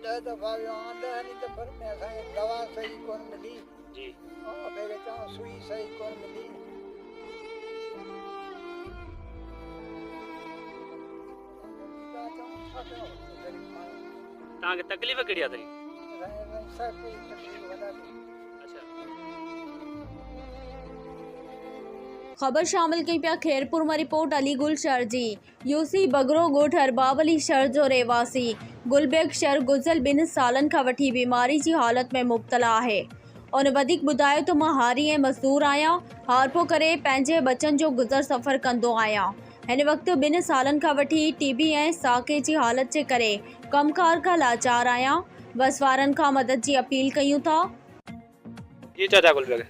ڏهه دفعا ويو آهيان ڏهن ئي دفعن ۾ اسان کي دوا صحيح ڪونه ملي جي ٻئي کي چوان سوئي صحيح ڪونه ملي. توهان کي تڪليف ڪهڙي آ سائين؟ خبر شامل ڪيون پيا خيرپور مان رپورٽ علي گل شر جي يوسي بگرو ڳوٺ ارباب علي شر جو رهواسي گل بيگ شر گذريل ٻن سالن کان وٺي بيماري جي حالت ۾ مبتلا آهي هن وڌيڪ ٻڌايو ته مان هاري ۽ مزدور آهيان هارپو ڪري پنهنجي ٻچن جو گذر سفر ڪندو آهيان هن وقت ٻن سالن کان وٺي ٽي بي ۽ ساقي جي حالت جي ڪري ڪم ڪار کان لاچار آهيان وس وارن کان مدد جي اپيل ڪيون ٿا. جي چاچا گل بيگ.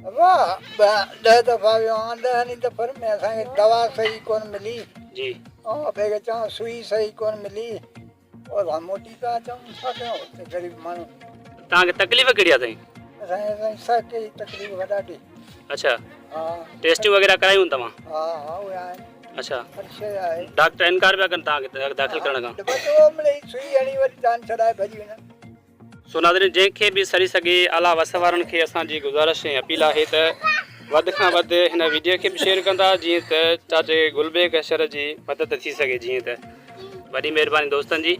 ابا ڏهه دفعا ويو آهيان ڏهن ئي دفعن ۾ اسان کي دوا صحيح ڪونه ملي جي ٻئي کي چوان سوئي صحيح ڪونه ملي اسان موٽي پيا اچون ڇا ڪيون هتي غريب ماڻهو. توهان کي تڪليف ڪهڙي آهي سائين؟ اسان کي سائين سهڪي جي تڪليف ڏاڍي. اڇا ها ٽيسٽيون وغيره ڪرايون توهان؟ ها ها اهي آهن. اڇا هر شيء آهي. ڊاڪٽر انڪار پيا ڪن توهان کي داخل ڪرڻ کان؟ بس اهو مڙئي سوئي هڻي وري جان ڇڏائي ڀڄي وڃن. سو ناظرين جنهن کي به سري سگهي اعليٰ وس وارن کي اسان جي گذارش ۽ اپيل آهي ته وڌ کان وڌ هن ويڊيو کي به شيئر ڪندا جيئن ته چاچي گل بيگ شر جي مدد ٿي سگهي جيئن ته وڏي مهرباني دوستن جي.